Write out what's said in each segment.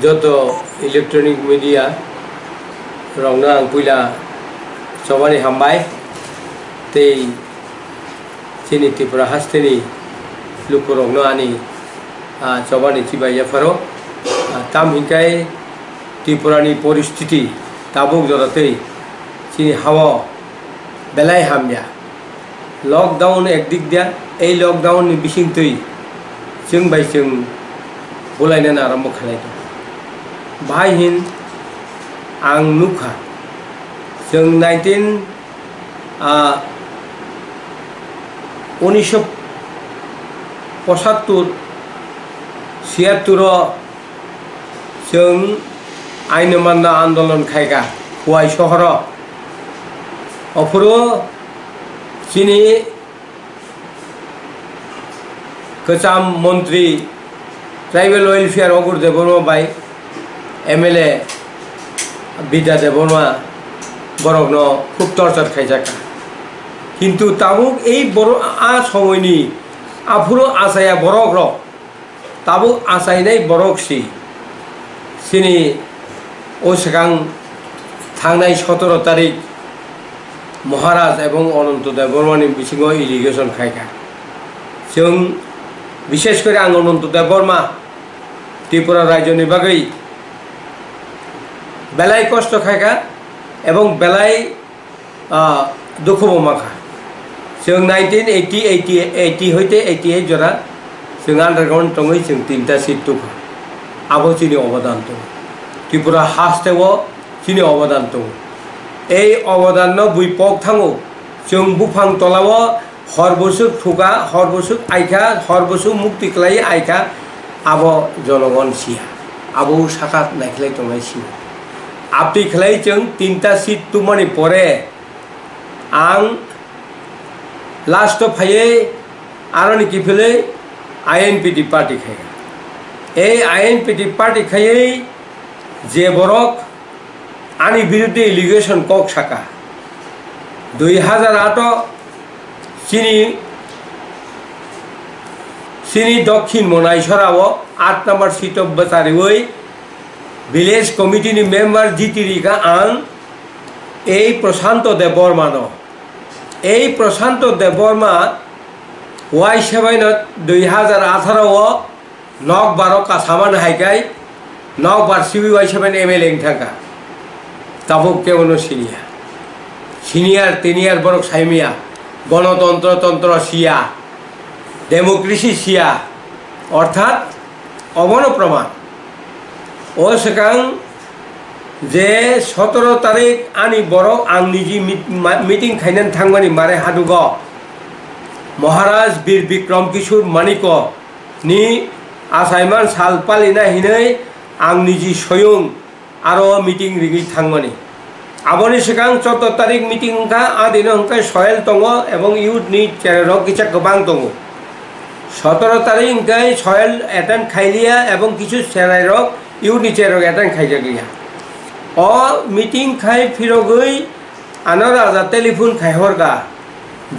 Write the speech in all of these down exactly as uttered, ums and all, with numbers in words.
Joto electronic media rokno ang puila chobani hambai tei chini Tripura hasteni lukurokno ani, ah, chobani chibai yapharo. Ah, tam hinkai Tripurani poristiti tabuk jora tei chini hao belai hamya. Lockdown ekdik dia, ei lockdown ni bisingtwi chwng bai chwng bulainani arambo khlai tongo. Bahai hin ang nukha, chwng nineteen, ah, unisho pochattor, siyattor o chwng aino manna andolon khaikha Khowai sohoro. Ophuru chini kwcham montri Tribal Welfare Ogur Debbarma bai M L A Bidya Debbarma borokno khub torture khaijakha. Kintu tabuk ei borok a somoini aphuru achaya borokrok tabuk achainai borok si, chini o swkang thangnai sotoro tarik Maharaj ebong Ananto Debbarmani bisingo allegation khaikha. Chwng, bishesh kore ang Ananto Debbarma Tripura rajyoni bagwi belai kosto khaikha ebong belai ah, dukhubo mankha. Chwng nineteen eighty, eighty, eighty hoite eighty-eight jora chwng underground tongwi chwng tinta seat tukha. Abo chini obodan tongo. Tripura hasteo chini obodan tongo. Ei obodanno bui pok thango. Chwng buphang tolao hor bwswk thuka, hor bwswk aikha, hor bwswk mukti kwlai aikha, abo jonogon siya. Abo saka naikhlai tongnai siya. Abtwi khlai chwng tinta seat tubumani pore ang last o phaiwi aroni kiphilwi I N P T party khaikha. Ei I N P T party khaiwi je borok ani biruddhe allegation kok saka, dui hazar aat o chini, chini Dokhin Monaisora o aat number seat o bwchariwi village committee ni member jiti rikha ang ei Prashanto Debbarma no. Ei Prashanto Debbarma Y seven no dui hazar atharo o nokbar o kasaman hai kai nokbar siwi Y seven M L A wng thangkha. Tabuk kebono siniya. Senior, tenure borok saimiya. Gonotontro, tontro siya. Democracy siya. Orthat obono proman. O swkang je sotoro tarik ani borok ang niji mit-, ma-, meeting khainani thangmani Mare Hadugo Maharaj Bir Bikram Kishore Maniko ni achaiman sal palina hinwi ang niji soyung aro meeting rigwi thangmani. Aboni swkang chotto tarik meeting wngkha, a dino hwnkhe soil tongo ebong youth ni cherai rok kisa kwbang tongo. Sotoro tarik hwnkhe soil attend khailiya ebong kisu cherai rok youth ni cherai rok attend khaijakliya. O meeting khai phirogwi ano raja telephone khai horkha,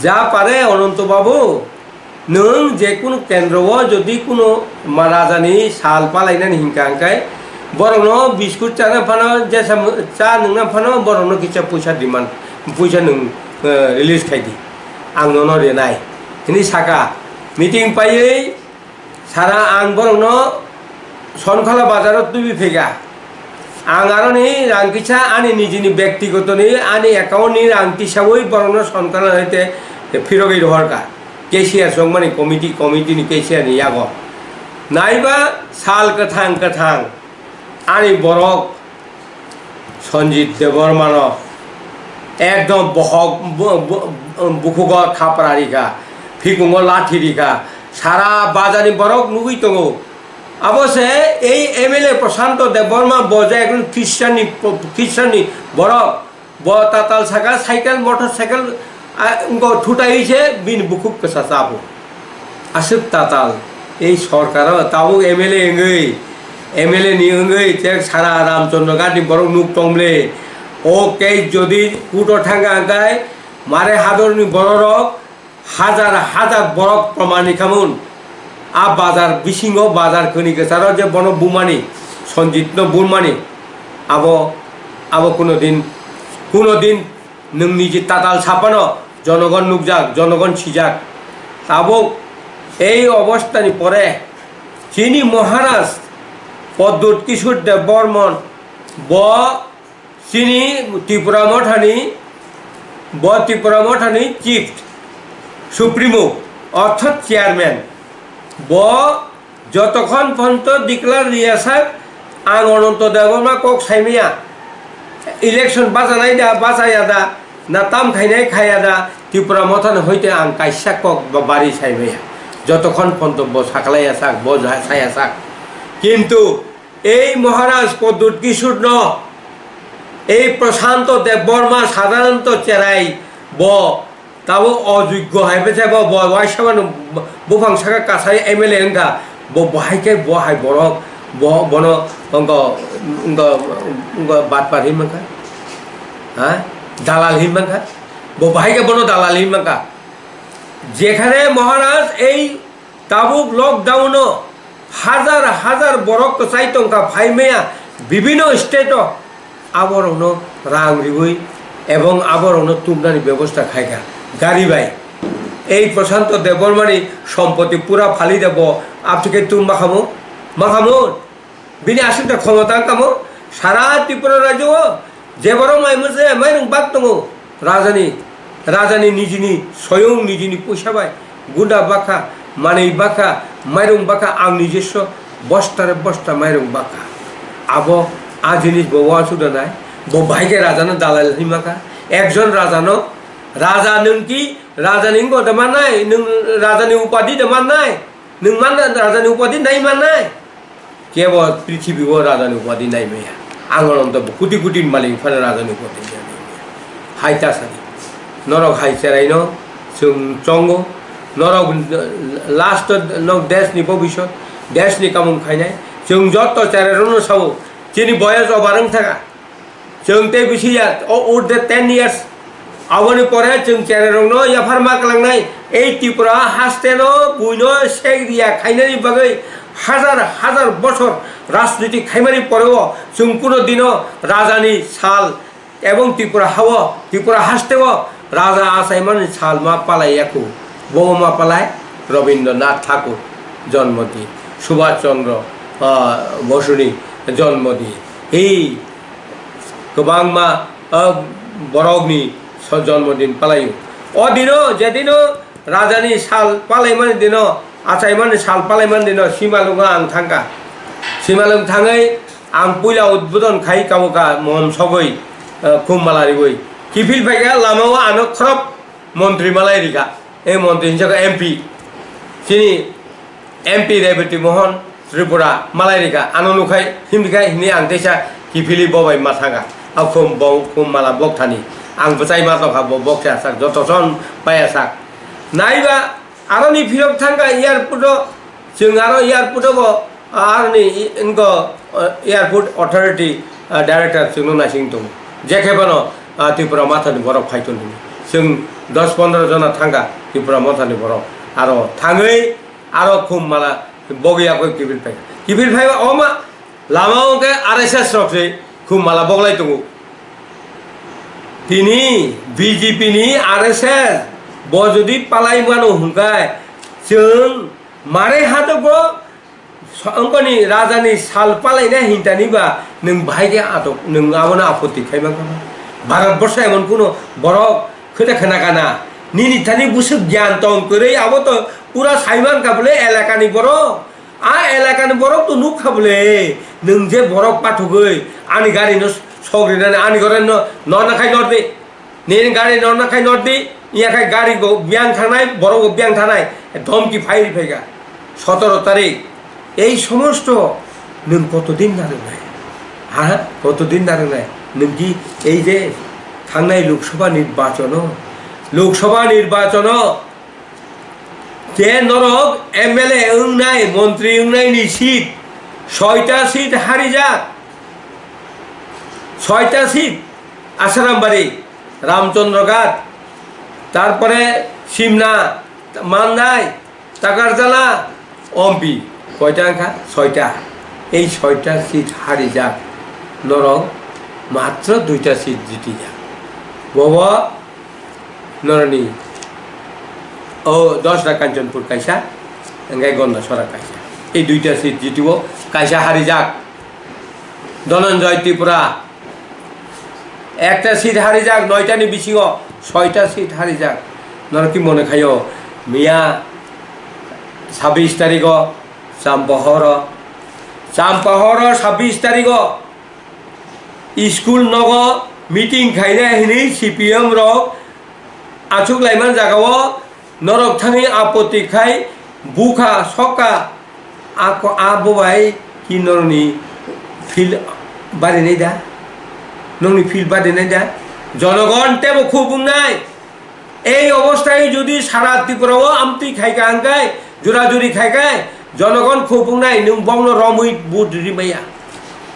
"Ja pare Ananto babu, nwng je kunu kendro o jodi kunu ma-, raja ni sal palainani hinka hwnkhe borokno biskut chana phano, jesa cha nwngna phano borokno kisa puisa demand, puisa nwng, eh, release khai di, ang nono rinai," hinwi saka. Meeting paiwi sara ang borokno Sonkhala bazar o tubi phaikha. Ang aroni rang kisa ani nijini bektigotoni ani account ni rang tisawi borokno Sonkhala hoite phirogwi rohorkha. Cashier songmani committee, committee ni cashier ni yago. Naiba sal kwthang kwthang ani borok Sanjit Debbarmano ekdom bohok bu-, bu-, bukhugo thapra rikha, phikungo lathi rikha, sara bazarni borok nugwi tongo. Abo se ei M L A Prashanto Debbarma, bo je ekdom Christian ni, Christian ni borok, bo tatal saka cycle, motor cycle, ah, wngkha thutai se bini bukhuk kwsa chabo. Aswk tatal, ei sorkaro tabuk M L A wngwi, M L A ni wngwi tek sara Ramchandra Ghat ni borok nuk tong ble. O case jodi court o thangkha hwnkhe Mare Hador ni bororok hajar hajar borok promani khamun. A bazar bisingo bazar kwni kwcharo je bono bumani Sanjit no bulmani, abo, abo kuno din, kuno din nwng niji tatal sapano jonogon nukjak, jonogon sijak. Tabuk ei obostani pore chini Maharaj Pradyut Kishore Debbarman bo chini Tipra Mothani, bo Tipra Mothani Chief Supremo, orthat Chairman, bo jotokhon ponto declare riyasak, ang Ananto Debbarma kok saimaya, election bajanai da, bajaya da, na tam khainai khaya da, Tipra Mothani hoite ang kaisa kok ba-, bari saimaya. Jotokhon ponto bo saklaiyasak, bo ja-, sayasak. Kintu ei Maharaj Pradyut Kishore no, ei Prashanto Debbarma sadharanto cherai bo tabo ojoggo hai bwsa bo, bo waisa mano buphang saka kasai M L A wngkha, bo, bo hai khe bo hai borok, bo, bono wngkha, wngkha, wngkha batpar hinwi mankha, ha? Dalal hinwi mankha, bo, bo hai khe bono dalal hinwi mankha. Jekhane Maharaj ei tabuk lockdown-o hajar hajar borok kwchai tongkha phaimaya bibino state-o, aborokno rang riwi ebong aborokno tumnani bebosta khaikha gari bai. Ei Prashanto Debbarmani sompoti pura phalida bo abtike tum makhamo? Makhamo? Bini aswkta khomota wngkha mo? Sara Tripura rajyo o je borok mai mose mairung bak tongo. Rajani, rajani nijini soyung nijini puisa bai gunda bakha, manwi bakha, mairung bakha, ang nijesso bostare bosta mairung bakha. Abo a jinis bo uansuk da nai. Bo bahai khe rajano dalal hinwi makha. Ekjon rajano, raja nwng ki rajani wngbo da mannai, nwng rajani upadi da mannai, nwng man rajani upadi nai mannai. Kebo prithibi o rajani upadi nai maya. Ang Ananto bo koti koti malik phano rajani upadi nai maya. Hai ta sadi. Norok hai cheraino chwng chongo. Norok last nok desh ni bobisot, desh ni kamung khainai. Chwng jotto cherai rono sao. Chini boyos obar wng thaka. Chwng tei bisi ya, o urde ten years. Aboni pore chwng cherairokno yaphar ma kwlangnai. Ei Tripura hasteno buino sek riya khainani bagwi hajar hajar bochor rajniti khaimani poreo chwng kuno dino rajani sal ebong Tripura hao, Tripura hasteo raja achaimani sal ma palai yaku. Bo ma palai Rabindranath Thakur jonmodin, Subhash Chandra, ah, Bosuni jonmodin. Ei kwbangma, ah, borokni so-, jonmodin palaio. O dino, je dino rajani sal palaimani dino, achaimani sal palaimani dino, Simalwngo ang thangkha. Simalwng thangwi ang puila udbodon khai kabo ka mohom sogwi, ah, khum mala riwi. Kiphil phaikha lamao ano khorop montri malai rikha. E montri hinjak M P. Chini M P Rebati Mohan Tripura malai rikha, ano nukhai himrikhai hini ang teisa kiphilwi bobai ma thangkha. A khum bo-, khum mala bokthani. Ang bwchai ma tongkha bo boksa sak, joto son paya sak. Naiba aroni phirok thangkha airport o, chwng aro airport o bo aroni i-, wngkha, uh, airport authority, uh, director chwngno naising tongo. Jekhe bono, uh, Tripura Mothani borok phai tong hini. Chwng dos pondro jona thangkha Tripura Mothani borok. Aro thangwi aro khum mala bogwi yakwi kiphil phai. Kiphil phaiba oma lama o khe R S S rok se khum mala boglai tongo. Tini B J P ni R S S bo jodi palai mano hwnkhai chwng mare hato bo So-, wngkoni rajani sal palaina hintani ba nwng bahai khe atok, nwng abono apotti khai mankha ba? Bharat borsho emon kuno borok khwna khwna kana. Nini thani bwswk gyan tong kwrwi abo to pura sai mankha bwle elakani borok. A elakani borok to nukkha bwle nwng je borok pathogwi ani gari no sok rinani ani gari no norna khai nordi. Nini gari norna khai nordi, iya khai gari bo biyang thangnai, borok bo biyang thangnai, dhomki phai ri phaikha. Sotoro tarik, ei somosto nwng kotodin narwknai? Ha? Kotodin narwknai? Nwng ki ei je thangnai Lok Sabha nirbachono, Lok Sabha nirbachono je norok M L A wngnai, montri wngnai ni seat, soita seat harijak, soita seat, Asarambari, Ramchandra Ghat, tarpore Simna, Mandai, Takarjala, Ompi, koita wngkha? Soita. Ei soita seat harijak, norok matro duita seat jitijak. Bobo noroni o Dosra Kanchanpur kaisa, hingke Gondasora kaisa. Ei duita seat jitibo, kaisa harijak. Dhananjay Tripura ekta seat harijak, noitani bisingo soita seat harijak. Norok ki mone khayo, miya sabbish tarigo Champohoro, Champohoro sabbish tarigo school nogo meeting khaina hinwi C P M rok achuk laiman jagao norok thangwi apoti khai bukha sokha ako abo bai ki norokni feel barinai da? Nokni feel barinai da? Jonogon tebo khubungnai. Ei obostai jodi sara Tripura o amtwi khaika hingkai, jura juri khaikai, jonogon khubungnai, nwng bongno romwi vote riri maya.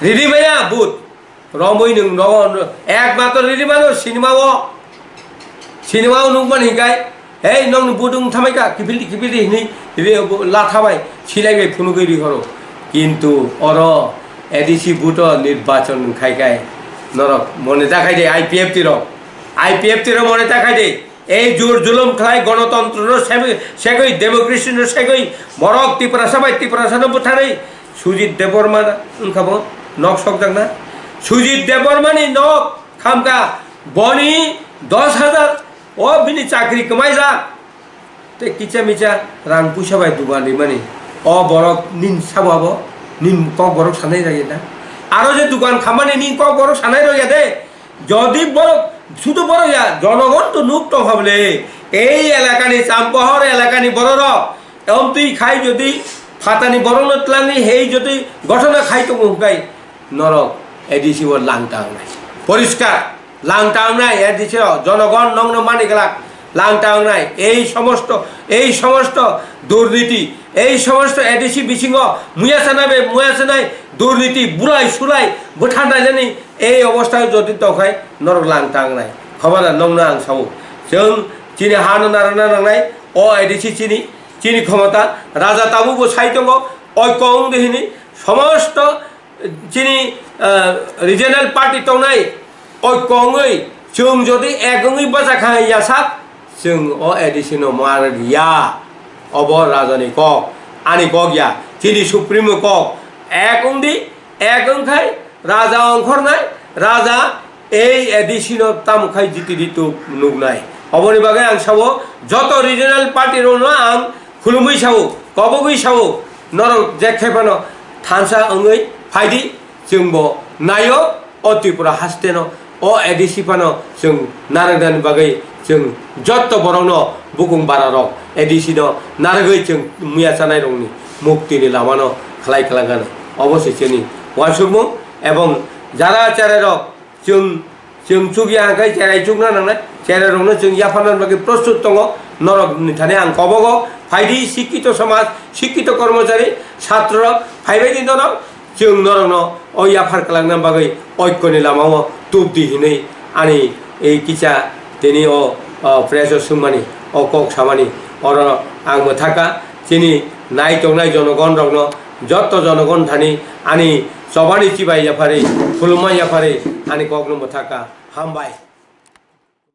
Riri maya vote. Romwi nwng nogo, ekmatro riri mano cinema o. Cinema o nukmani hingkai, "Hei, nokni vote wng thamai ka, kiphildi, kiphildi," hinwi ri-, lathabai, silaibai phunugwi rihoro. Kintu oro A D C vote o nirbachon khaikai, norok mone ta khaide, I P F T rok. I P F T rok mone ta khaide. Ei jur julum khlai, gonotontro no segwi, segwi, democracy no segwi, borok Tiprasa bai Tiprasa no butharwi, Sujit Debbarma wngkha bo nok sokjakna. Sujit Debbarma ni nok khamkha, boni dos hajar o bini chakri kwmaijak. Tei kicha micha rang puisa bai dugan rimani. O borok nin sabo abo, nin kok borok sanai raya da. Aro je dugan khamani nin kok borok sanai raya de. Jodi borok, sudu borok ya, jonogon to nuk tong hable. Ei elakani, Champohor elakani bororok, omtwi khai jodi phatani borokno tlangwi hei jodi gothona khai tongo hwnkhe norok A D C o langta wngnai. Poriskar, langta wngnai A D C o, jonogon nokno mani glak, langta wngnai. Ei somosto, ei somosto durniti, ei somosto A D C bisingo muya sanai bai muya sanai durniti, bulai sulai bwthan railani ei obostha jodi tongkhai norok langta wngnai. Khobada nokno ang sao. Chwng chini hano narwkna nangnai, o A D C chini, chini khomota, raja tabukbo sai tongo, oiko wngdi hini, somosto chini, ah, regional party tongnai, oiko wngwi, chwng jodi ek wngwi bachakha yasak, chwng o A D C no mar ya. Obo raja ni kok, ani kok ya, chini supremo kok, ek wngdi, ek wngkhai raja ongkhornai, raja ei A D C no tamo khai jiti ditu nuknai. Oboni bagwi ang sao, joto regional party rokno ang khulumwi sao, kobogwi sao, norok jekhe phano thansa wngwi phaidi, chwngbo naio, o Tripura hasteno, o A D C phano chwng narwknani bagwi chwng jotto borokno bukung bararok A D C no narwgwi chwng muya chanairokni muktini lamano khlai kwlangkha. Obo se chini uansukmung, ebong jara chererok chwng, chwng chukya hwnkhe cherai chukna nangnai, chererokno chwng yapharna bagwi prostut tongo. Norokni thani ang kobogo phaidi, sikkito somaj, sikkito kormochari, chatrorok phaibaidi norok. Chwng norokno o yaphar kwlangna bagwi oikoni lamao tubdi hinwi ani ei kisa tini o, o press o swngmani, o kok samani, oro ang mwthaka chini nai tongnai jonogon rokno, jotto jonogon thani ani chobani chibai yapharwi, khulumma yapharwi ani kokno mwthaka. Hambai.